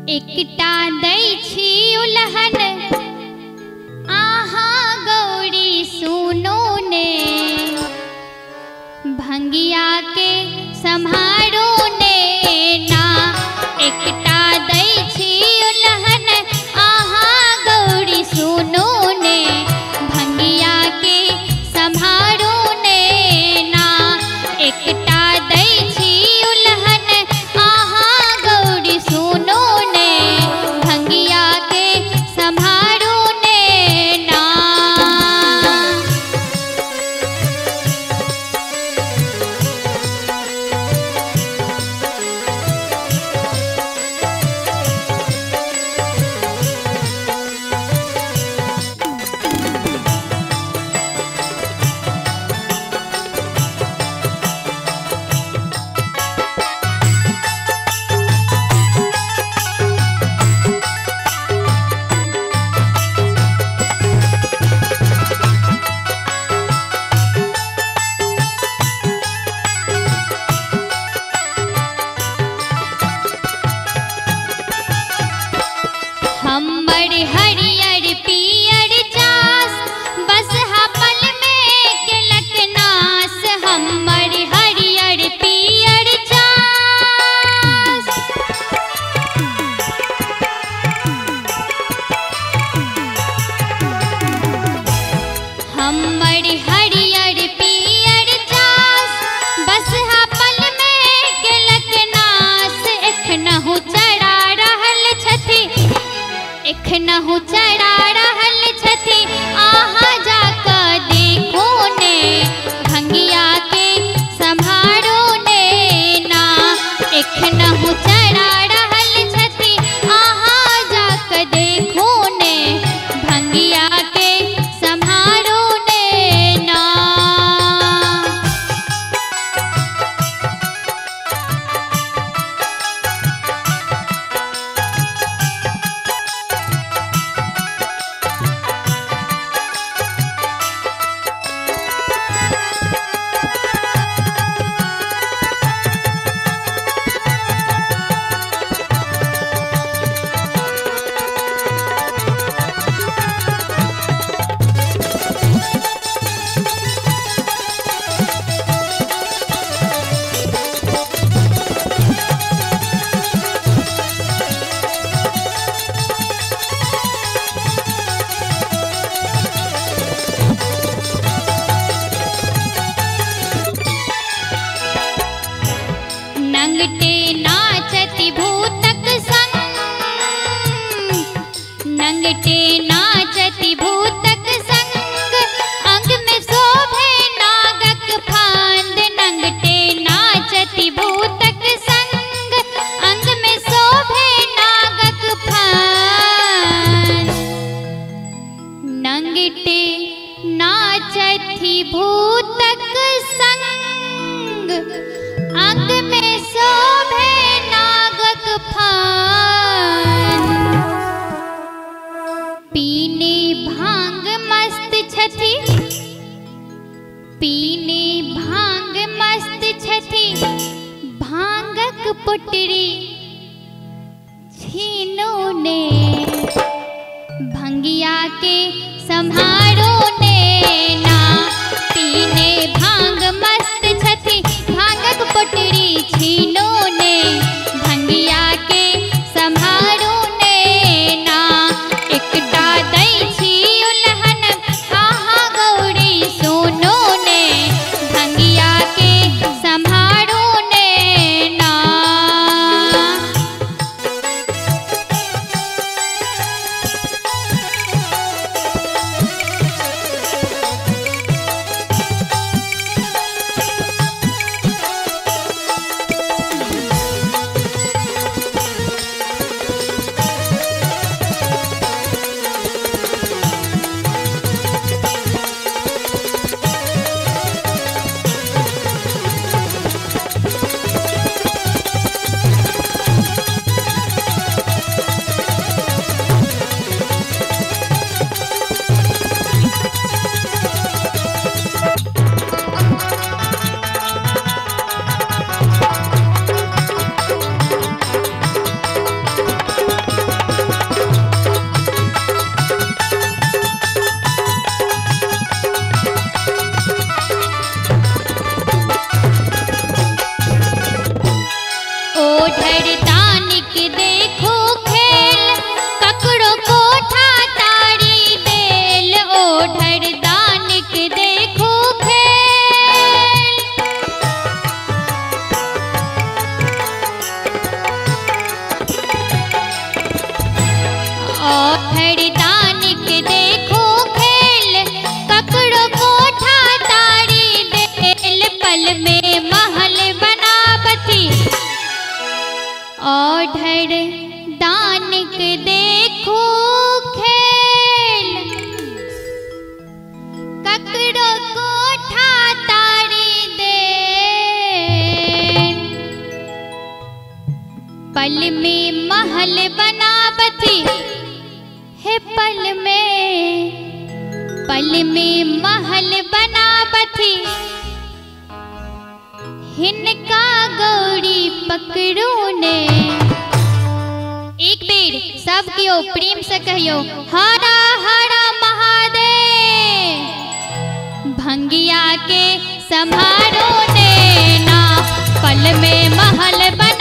एकटा दै छी उलहन आहा गौरी सुनो ने, भंगिया के सम्हारो ने ना। एकटा दै छी उलहन आहा गौरी सुनो ने, भंगिया के सम्हारो ने ना। एकटा दै छी उलहन आहा गौरी सुनो ने, भंगिया के सम्हारो ने ना। हमर हरियर पियर चास बस हपल में केलक नास। हमर हरियर पियर चास, हमर हरियर पियर चास बस हपल में केलक नास। एखनहु चढ़ा रहल छथि, एखनहु चढ़ा रहल छथि, आहा जाकऽ देखो ने, भंगिया के सम्हारो ने ना। एखनहु चढ़ा रहल छथि, आहा जाकऽ देखो ने, भंगिया के सम्हारो ने ना। नंगटे नाचति भूतक संग, नंगटे नाचति भूतक संग, अंग में शोभे नागक फांद। नंगटे नाचति भूतक संग, अंग में शोभे नागक फांद। नंगटे नाचति भूतक संग, अंग में शोभे नागक फान। पीने भांग मस्त छथि, पीने भांग मस्त छथि, भांगक पुटरी छीनो ने, भंगिया के सम्हारो ने ना। पीने भांग मस्त छथि, भांगक पुटरी छीनो ने, भंगिया के सम्हारो ने ना। एकटा दै छी उलहन आहा गौरी सुनो ने, भंगिया के सम्हारो ने ना। पल में महल बनाबथि, हे पल में महल बनाबथि, हिनका गौरी पकड़ू ने। एक बेर सब केओ प्रेम से कहियो हरा हरा महादेव। भंगिया के सम्हारो ने ना, पल में महल बना।